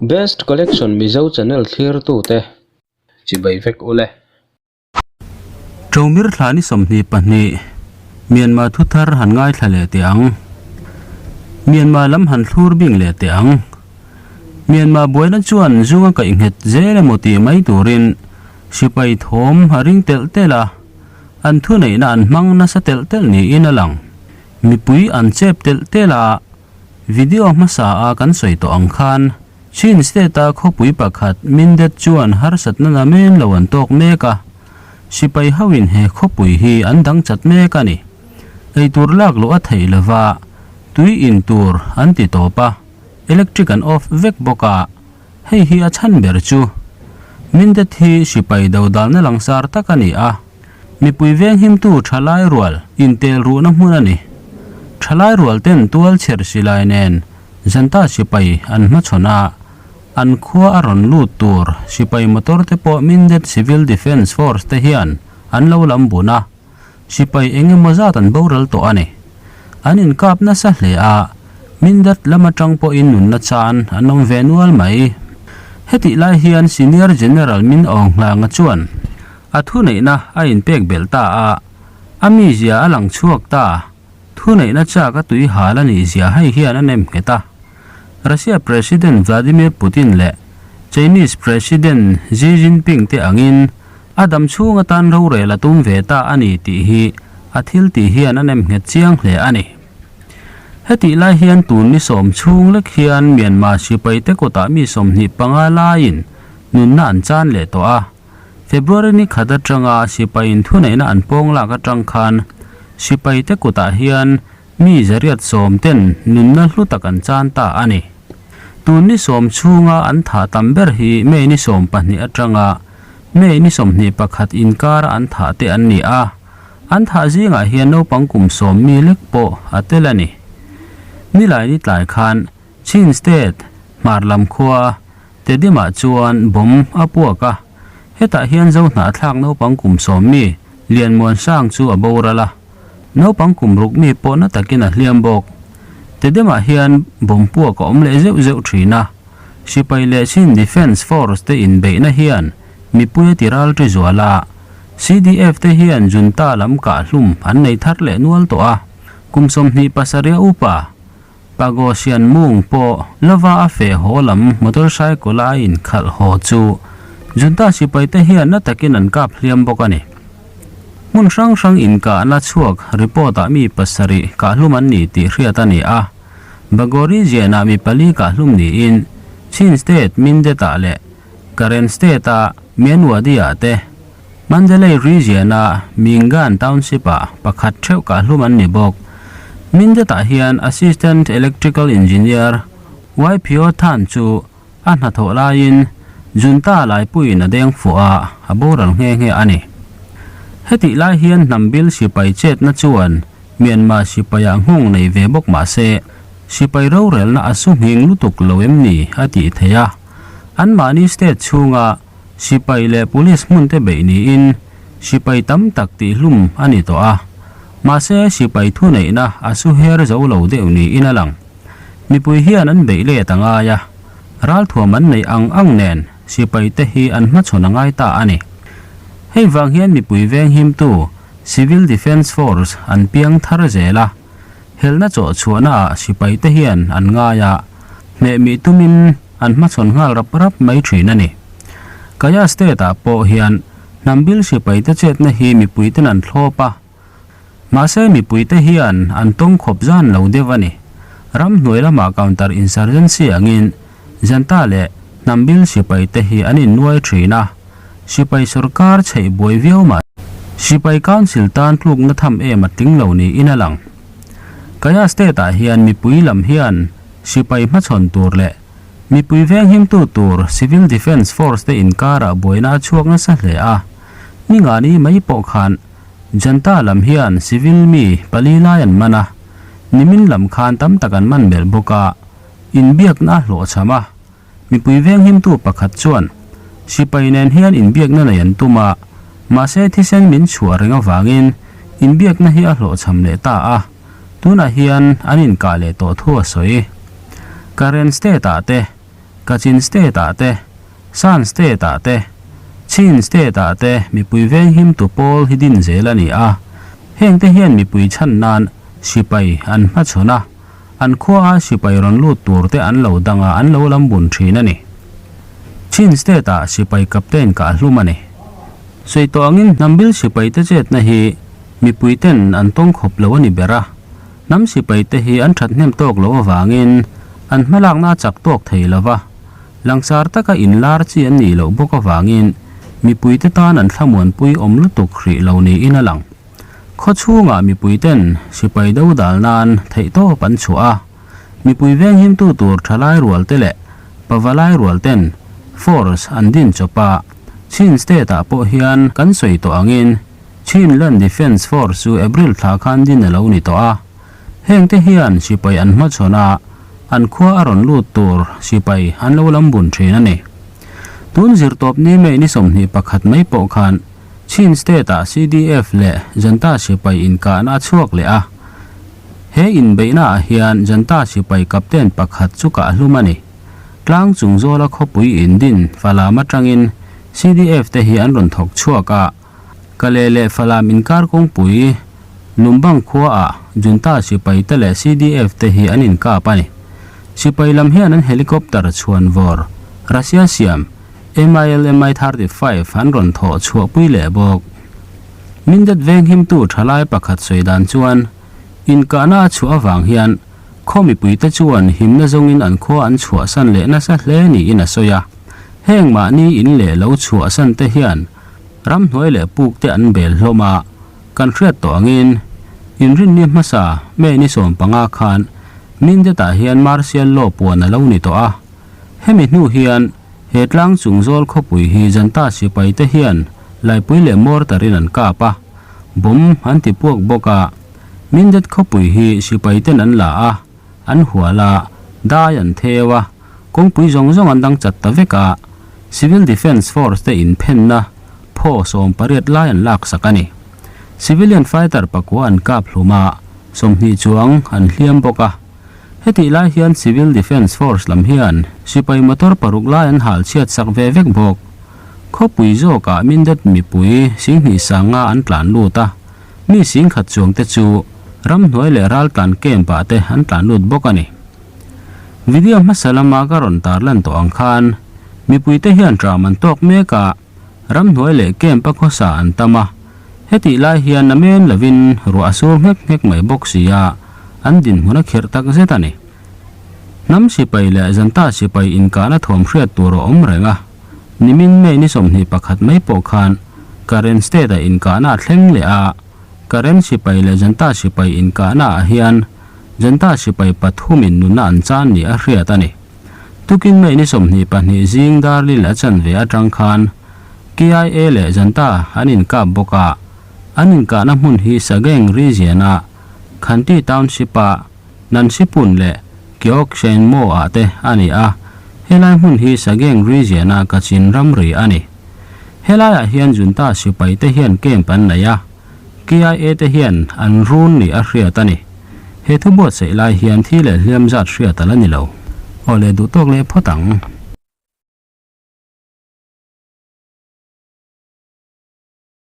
Best Collection Mizo channel thlirtute chibai vek ule. Ṭomir thla ni 22, Myanmar thuthar han ngaithla leh teh ang. Myanmar lam han thlur bing leh teh ang. Myanmar buaina chuan zunga kaih nghet zel emaw tih mai turin sipai thawm a ring telh telh a, an thuneihna an hmang nasa telh telh niin a lang. Mipui an chep telh telh a, video hmasa a kan sawi tawh ang khan Chin State-a khawpui pakhat Mindet chuan harsatna namen lo an tawk mek a, sipai hoin he khawpui hi an dang chat mek a ni. Eitur lak luh a theih lova, tui in tur an ti tawp a, electric an off vek bawk a, hei hi a chhan ber chu. Mindet hi sipai dodalna langsar tak a ni a, mipui venghimtu thalai rual intel ruhna hmun a ni. Thalai rual ten tual chherh silai nen Janta sipai an hmachhawn a, an khua a rawn lut tur sipai motor te pawh Mindet Civil Defence Force te hian an lo lam bun a, sipai eng emaw zat an boral tawh a ni. An inkap nasa hle a, Mindet lam atang pawhin nunna chan an awm ve nual mai. Hetih lai hian Senior General Min Aung Hlaing-a chuan a thuneihna a inpek belh ta a, a mizia a lang chhuak ta. Thuneihna chak a tui hal a nih zia hei hian a nem nghet a. Russia President Vladimir Putin leh Chinese President Xi Jinping te angin a dam chhung atan rorel a tum ve ta a ni tih hi a thil tih hian a nem nghet chiang hle a ni. Hetih lai hian tun ni sawm chhung lek hian Myanmar sipai te kutah mi 25 laiin nunna an chan leh tawh a. February ni khat atanga sipaiin thuneihna an pawng lak atang khan sipaite kutah hian mi 110 ten nunna hlu tak an chan ta a ni. Tun ni sawm chhunga an thah tam ber hi May ni 12 atanga May ni 21 inkara an thah te an ni a, an thah zingah hian naupang kum 10 mi lek pawh a tel a ni. Nilai ni tlai khan Chin State hmar lam khua Tedimah chuan bomb a puak a, hetah hian zo hnahthlak naupang kum 10 mi Lianmuan Sang chu a boral a, naupang kum ruk mi pawh na takin a hliam bawk. Tedimah hian bomb puak a awm leh zeuh zeuh thin a, sipai leh Chin Defence Force te inbeihna hian mipui a ti ral ṭi zual a, CDF te hian junta lam kah hlum an nei thar leh nual tawh a, kum 27 a upa Pago Sian Mung pawh lova a feh haw lam motorcycle a inkhalh haw chu junta sipaite hian na takin an kap hliam bawk a ni. Hmun hrang hrang inkahna chhuak report ah mi pasarih kahhlum an ni tih hriat a ni a, Bago region ah mi pali kahhlum niin Chin State Mindet ah leh Karen State a Myanwadi ah te, Mandalay region a Mingan Township ah pakhat theuh kahhlum an ni bawk. Mindet ah hian Assistant Electrical Engineer YPO Than chu a hnathawh laiin junta laipuiin a deng fuh a, a boral nghe nghe a ni. Hetih lai hian hnam bil sipai chetna chuan Myanmar sipaiah nghawng nei ve bawk mah se, sipai rorelna a su nghing lutuk lo em ni a tih theih a. Anmahni state chhunga Sipai leh police hmun te beih niin sipai tam tak tihhlum a ni tawh a, mahse sipai thuneihna a su her zo lo deuh niin a lang. Mipui hian an beih let a ngai a, ralthuam an neih ang ang nen sipai te hi an hmachhawn a ngai ta a ni. Hei vang hian mipui venghimtu Civil Defence Force an piang thar zel a, helna chawh chhuahnaah sipai te hian an ngai a, hnehmih tumin an hmachhawn nghal rap rap mai thin a ni. Kaya State ah pawh hian hnam bil sipai te chetna hi mipui ten an thlawp a, mahse mipui te hian an tawng khawp zan lo deuh a ni. Ram hnuai lamah counter insurgency angin Janta leh hnam bil sipai te hi an innuai thin a, sipai sorkar chheih buai viau mah sipai council tan tlukna tham em a tling lo niin a lang. Kaya State ah hian mipui lam hian Sipai hmachhawn tur leh mipui venghimtu tur Civil Defence Force te inkarah buaina a chhuak nasa hle a, ni ngani mai pawh khan Janta lam hian civil mi pali lai an man a, nimin lam khan tam tak an man belh bawk a, inbiakna a hlawhchham a, mipui venghimtu pakhat chuan sipai nen hian inbiakna nei an tum a, mahse thisen min chhuah reng avangin inbiakna hi a hlawhchham leh ta a. Tunah hian an inkah leh tawh thu a sawi. Karen State ah te, Kachin State-ah te, Shan State-ah te, Chin State-ah te mipui venghimtu pawl hi din zel a ni a. Hengte hian mipui chhan nan sipai an hmachhawn a, an khuaa sipai rawn lut tur te an lo dang a, an lo lam bun thin a ni. Chin State-ah sipai captain kah hlum a ni. Sawi tawh angin hnambil sipaite chetna hi mipuiten an tawng khawp lo a ni ber a. Hnam sipaite hi an thathnem tawk loh avangin an hmalakna a chak tawk thei lo va, langsar taka inlar chi an nih loh bawk avangin mipuite tan an thlamuanpui awm lutuk hrih lo niin a lang. Khaw chhungah mipuiten sipai do dal nan theihtawp an chhuah a, mipui venghimtu tur thalai rualte leh pavalai rualten force an din chawp a, Chin State-ah pawh hian kan sawi tawh angin Chinland Defence Force chu April thla khan din a lo ni tawh a, hengte hian sipai an hmachhawn a, an khua a rawn lut tur sipai an lo lam bun thin a ni. Tun zirtawp ni May ni 21 mai pawh khan Chin State-ah CDF leh Junta sipai inkahna a chhuak leh a, he inbeihnaah hian Junta sipai captain pakhat chu kah hlum a ni. Tlang chung zawla khawpui indin Falam atangin CDF te hi an rawn thawk chhuak a, Kale leh Falam inkar kawngpui Lumbang khuaah Junta sipai te leh CDF te hi an inkap a ni. Sipai lam hian an helicopter chhuan vawr Russia siam MIL Mi-35 an rawn thawh chhuahpui leh bawk. Mindet venghimtu thalai pakhat sawi dan chuan inkahna a chhuah avang hian khaw mipuite chuan himna zawngin an khua an chhuahsan leh nasa hle niin a sawi a. Heng mahni in leh lo chhuahsan te hian Ramhnuai leh puk te an bel hlawm a, kan hriat tawh angin inrinni hmasa May ni 15 khan Mindet-ah hian Martial Law puan a lo ni tawh a. Hemi hnu hian he tlang chung zawl khawpui hi Janta sipai te hian laipui leh mortar in an kap a, bomb an ti puak bawk a. Mindet khawpui hi sipai ten an la a, an hual a, dai an theu a, kawngpui zawng zawng an dang chat ta vek a, Civil Defence Force te inphenna phaw 18 lai an laksak a ni. Civilian fighter pakua an kap hlum a, 20 chuang an hliam bawk a. Hetih lai hian Civil Defence Force lam hian sipai motor paruk lai an hal chhiat sak ve vek bawk. Khawpui zawkah Mindet mipui 20,000 sanga an tlan lut a, Mi 10,000 chuangte chu ramhnuai leh raltlan camp-ah te an tlan lut bawk a ni. Video hmasa lama ka rawn tarlan tawh ang khan mipuite hian ṭam an tawk mek a, ramhnuai leh camp-a khawsa an tam a. Hetih lai hian namen lovin ruah a sur nghek nghek mai bawk si a, an dinhmun a khirh tak zet a ni. Hnam sipai leh Janta sipai inkahna thuam hriat tur a awm reng a. Nimin May ni 21 mai pawh khan Karen State-a inkahna a thleng leh a, Karen sipai leh Janta sipai inkahnaah hian Janta sipai pathumin nunna an chan ni a hriat a ni. Tukin May ni 22 zing darli leh a chanve atang khan KIA leh Janta an inkap bawk a, an inkahna hmun hi Sagaing Region-a Khanti Township-a Nansipun leh Kyeokshenmo-ah te a ni a, helai hmun hi Sagaing Region-a Kachin ramri a ni. Helaiah hian Junta sipai te hian camp an nei a, KIA te hian an run ni a hriat a ni. He thu buatsaih lai hian thi leh hliam zat hriat a la ni lo. Aw le duh tawk leh phawt ang.